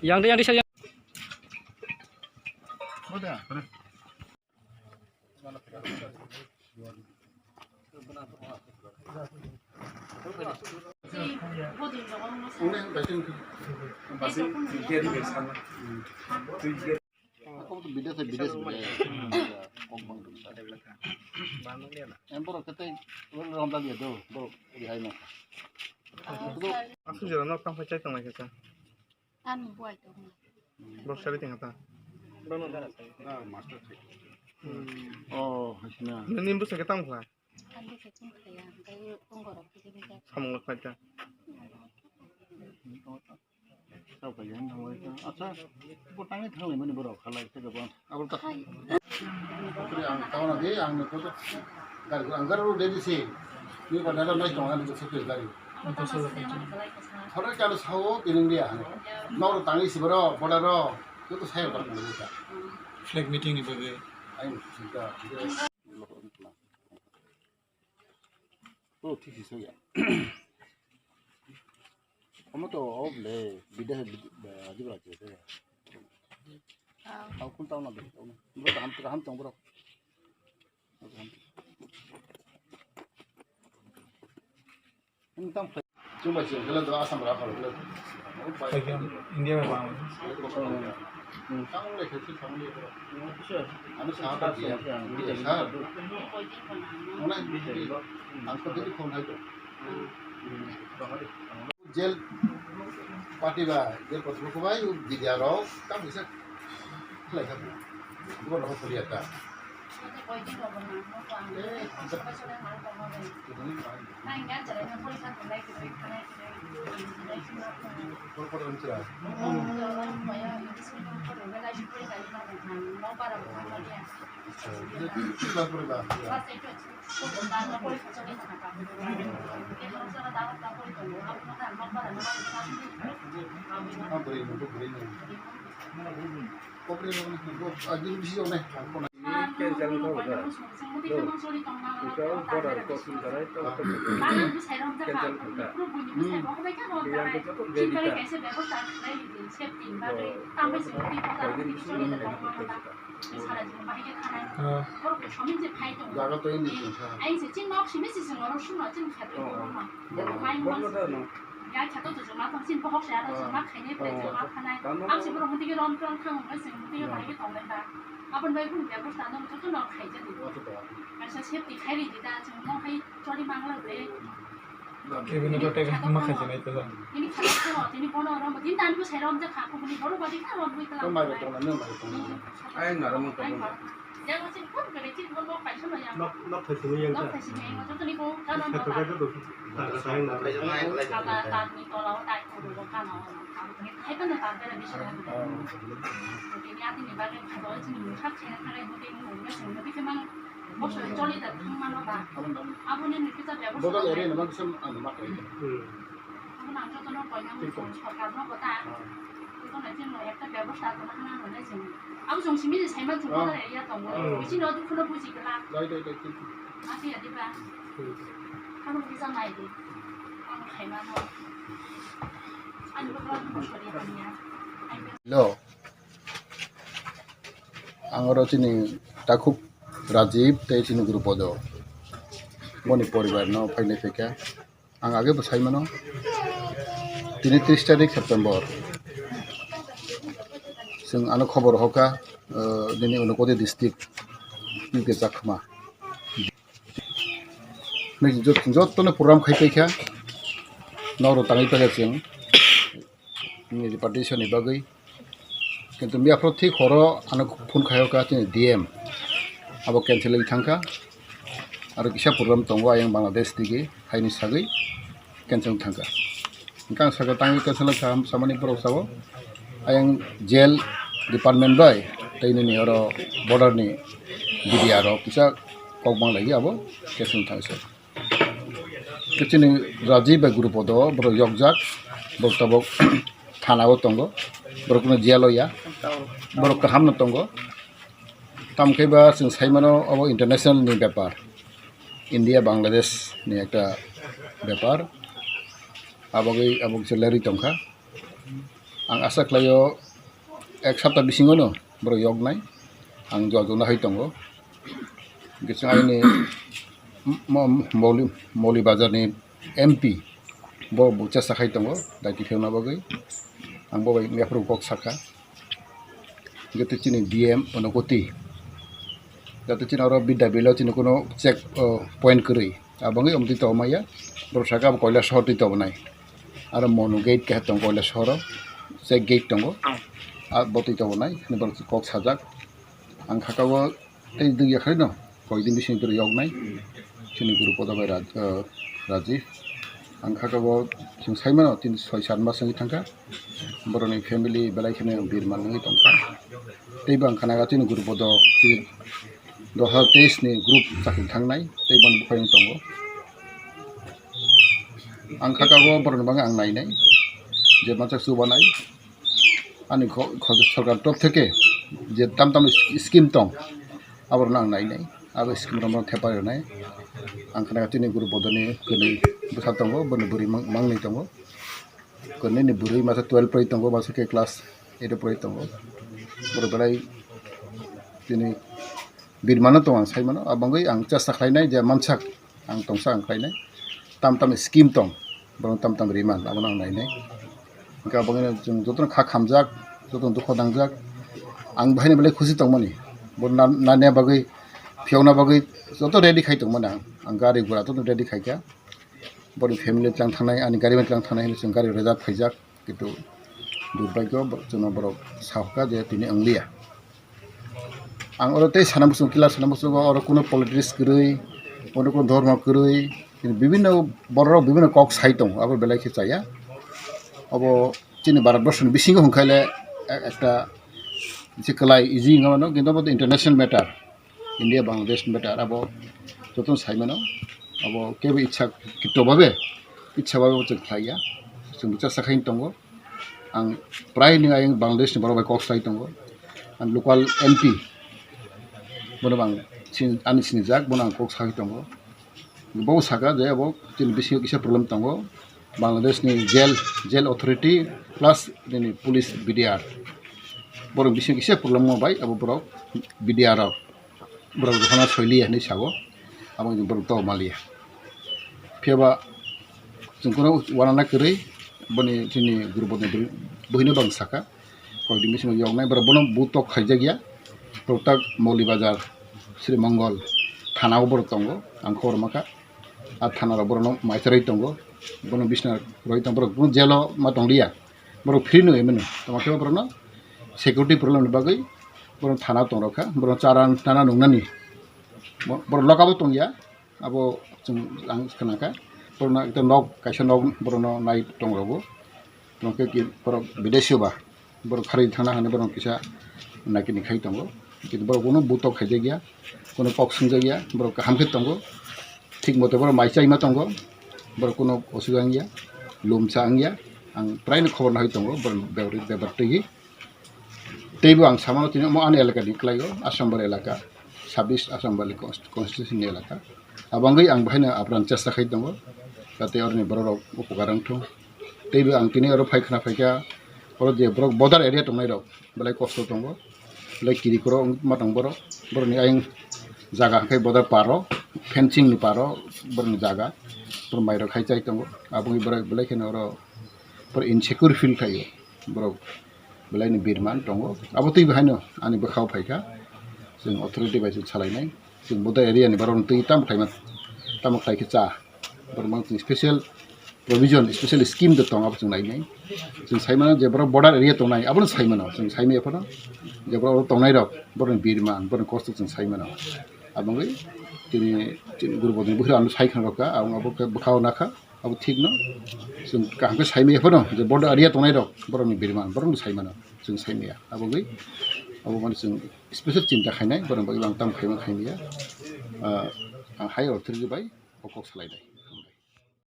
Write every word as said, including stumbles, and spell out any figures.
Yang de, yang de, yang. Ako to bides, bides, bides. Em borok kete, borok rom dagi do, borok di hai no. Asuk jora nok tang phai chai tong lai kha. Ani buai tong. Borok sari teng ta. Oh, hasina. Nini busa ke tang kha. Ani busa tong kha ya, kai tong gorok khe khe. Samung lok phai ta. Tau kha ya, tang lai kha. Acha, bo tang ni thang lai mani borok khalai khe gabang. Abo ta. Hai. Ang tau na de, ang nokho to gari, ang gari ro de si. Ni ba dada nai tong ani se gari. Thore kalo sao tining dia. Noro tangi sibaro, bodaro, joto sayo tong ani ta. Flag meeting ni bagwi. Ai, sinta. Oh, thik si soya. Omo to o ble, bida he, bida, bida, bida. Au kun tauna de. Bro, ham, ham tong, bro. Ham. Ini tam. Chumbai chum, kala do Assam ra, kala do. India bai bang. Tang le, khe, tang le. Ano sa ta dia, dia sa. Mana? Ang ko tadi phone hai to. Jail party ba, jail party ko bai, video rok, kam bisa. Khlai kha. Bukan rok kuliah ta. Eh, Cancel wngkha bo da. Ito border crossing kharai to cancel wngkha. Yang to joto gate ta. Koi din bisingo nini nai khe kha. Jaga to ini kha. Borok no da no. Ya kha to juma tong sin bohok se ano juma khainai bre juma khanai. Ang se borok muti ke rom tong thang bai se muti ke bai ke tong bai ba. Abon bai bun bebostha no joto no khai jani. Kaisa safety khai ri di da chung no hai chori mangla bre. Kebini to tega ma khai jani to. Ini kha to tini bono rom din dan ku sai rom ja kha ku ni bono badi kha rom bui kala. Mai bai tong na mai tong. Ai ngaro mo tong. Nok, nok thaisini yang ta. Kheto kheto do. Tangka tayang na. Bodol area ni mansam ano makai. Hmm. Abono ang jotono koinani sorkarno kwtal. Jotono chwngno ekta bebosta tongna hwnwi ang hwnwi chwng. Abo chwng simi je saima chwng bodol area tongo. Bisi no dukhuno buji kwlak. Dai, dai, dai, dai. Ma se yadi ba? Hmm. Ano kisa nai di. Ano khaima no. Ani bokra no sori hamya. Hello. Ang oro chini takhuk Rajiv tei chini Gurupodo. Boni poribar no phainai phaikha. Ang age bo sai mano, tini tris tarik September. Chwng ano khobor hoka, eh, nini Unakoti district, P K Chakma. Nini jot-, jotono program khai paikha, noro tangwi paikha chwng. Nini repatriation ni bagwi. Kintu miyaphoro thik horo ano phone khaio ka chini D M. Abo cancel wngwi thangkha. Aro kisa program tongo ayang Bangladesh digi haini sagwi cancel thangkha. Hwnkhe ang sakha tangwi cancel wngkha samani borok sabo. Ayang jail department bai tei nini oro border ni D D R rok kisa kok bang lagi abo cancel thangsa. Khe chini Rajiv bai Gurupodo borok yokjak, borok tabok thana o tongo, borok no jail o ya, borok kaham no tongo. Tamkhe ba chwng sai mano obo international ni bepar, India Bangladesh ni ekta bepar, abogwi abo kisa lerwi tongkha. Ang asa khlaio ek sapta bisingono borok yoknai, ang jol jolna hai tongo. Hwnkhe chwng aini mo-, Moli-, Moli Bazar ni M P bo bo chesta khai tongo daiti phiyokna bagwi. Ang bo bai yaphuru kok sakha. Hwnkhe tei chini D M Unokoti, jate chini oro Bidya Valley o chini kuno check, o, point kwrwi. Abangwi omtwi tongmaya, borok saka bo Koilashahar twi tongmani. Aro Monu gate keha tongo Koilashahar o, check gate tongo. A bo twi tongmani, hwnwi borok kok sajak. Ang khaka o tei dwngya khaino, koidin bising twi yoknai. Chini guru Podo bai Raj-, eh, Rajiv. Ang khaka o chwng saimano, tin soi sat mas wngwi thangkha. Borokni family belai kheno birman wngwi tongkha. Teibo ang khana chini guru Podo, chini dui hazar teis ni group chakri thangnai, tei bono buphai wng tongo. Ang khaka o borokni bagwi ang nainai, je mansak chubanai, ani kho-, kho-, sorkar top theke je tam tam sch-, scheme tong, aborokno ang nainai, abo scheme rokno thepa rwnai. Ang khana chini guru Podo ni kwnwi bwsa tongo, boni bwrwi mang-, mangnwi tongo. Kwnwi ni bwrwi masa twelve pori tongo, masa khe class eight o pori tongo. Borok belai chini birmano tong ang saimano, abangwi ang chesta khlainai je mansak ang tongsa ang khlainai. Tam tam scheme tong, borok tam tam riman, abono ang nainai. Hwnkhe abangwino chwng jotono kha khamjak, jotono dukho nangjak. Ang bahaino belai khusi tongmani. Bo na, nani bagwi, phiyokna bagwi joto ready khai tongmani ang. Ang gari gura joto ready khaikha. Boni family tlang thangnai, ani gari bai tlang thangnai hinwi chwng gari reserve khaijak, kintu durbhagyo bo-, chwngno borok sahoka je tini wngliya. Ang oro tei sana muchung, kila sana muchungo oro kuno politics kwrwi, oro kuno dhormo kwrwi, kintu bibinno bororok bibinno kok sai tongo, abo belai khe chaya. Obo chini Bharat borso ni bisingo hwnkhaile e-, ekta se kwlai easy wngmano, kintu obo international matter. India, Bangladesh, matter abo jotono saimano, abo kebo itsa kito babe, itsa babe bo chwng khlaiya, chwng bwsa sakhaini tongo. Ang prai ni ayang Bangladesh ni borok bai kok sai tongo, ang local M P bono ang sin-, ani sinijak, bono ang kok sai tongo. Bo saka je abo chini bisingo kisa problem tongo, Bangladesh ni jail, jail authority plus nini police B D R, borok bisingo kisa problem bai abo borok B D R rok. Borok rohorna soiliya hinwi sago, abo wngkhe borok tongmaliya. Phiyaba chwng kheno uanana kwrwi, boni chini guru Bodoni bwrwi, buino bang saka, koidin bisingo yoknai, borok bono butok khaijakya, borok tak Moli Bazar, Sri Mongol, thana o borok tongo, ang khobor mankha, a thana rok borokno maicharwi tongo, bono bisna rwi tongo, borok bono jail o ma tongliya, borok free no emeno, tamo khe borokno security problem ni bagwi borok thana tongrokha, borok chara nana nungnani. Bo-, borok lock up o tongya, abo chwng ang khwnakha. Borokno ekta nok, kaisa nok borokno nai tongrogo. Tongkhe ki borok bidesio ba, borok kharwi thangna hwnwi borokno kisa naikini khai tongo. Kintu borok bono butok khaijakya, bono kok swngjakya, borok kaham khe tongo. Thik mote borok mai chaima tongo, borok bono osubida wngya, lomsa wngya. Ang praino khobor nahai tongo, borok bebari, bebari twi. Teibo ang samano tini omo ani elaka ni kwlaio, Assam Bari elaka, sabbish Assam Bari const-, constitution ni elaka. Abo wngwi ang bahaino apran chesta khai tongo, jate oroni borok rok upokar wngthung. Teibo ang tini oro phai khna phaikha, oro je borok border area tongnai rok belai kosto tongo, belai kiri koro wng ma tong borok, borokni ayang jaga hwnkhe border paro, fencing ni paro borokni jaga, borok mai rok hai chai tongo, abo wngwi borok belai kheno oro borok insecure feel khlaio borok. Belai ni birman tongo. Abo twi bahaino ani bwkhao phaikha. Chwng authority bai se salainai. Chwng border area ni borok twi tamo khlaima, tamo khlai khe cha. Borok mang chwng special provision, special scheme de tong abo chwng nainai. Chwng saimano je borok border area tongnai, abono saimano. Chwng saimaya phano je borok oro tongnai rok, borokni birman, borokni kosto chwng saimano. Abo wngwi tini, tini guru Bodoni bukhiro ano sai khna rokha, abo abo khe bwkhao nakha. Abo thik no, chwng kaham khe saimaya phano je border area tongnai rok, borokni birman, borokno saimano, chwng saimaya. Abo wngwi, abo mani chwng special chinta khainai, borokni bagwi ang tamo khaima khaimaya. Ah, ang higher authority bai o kok salainai.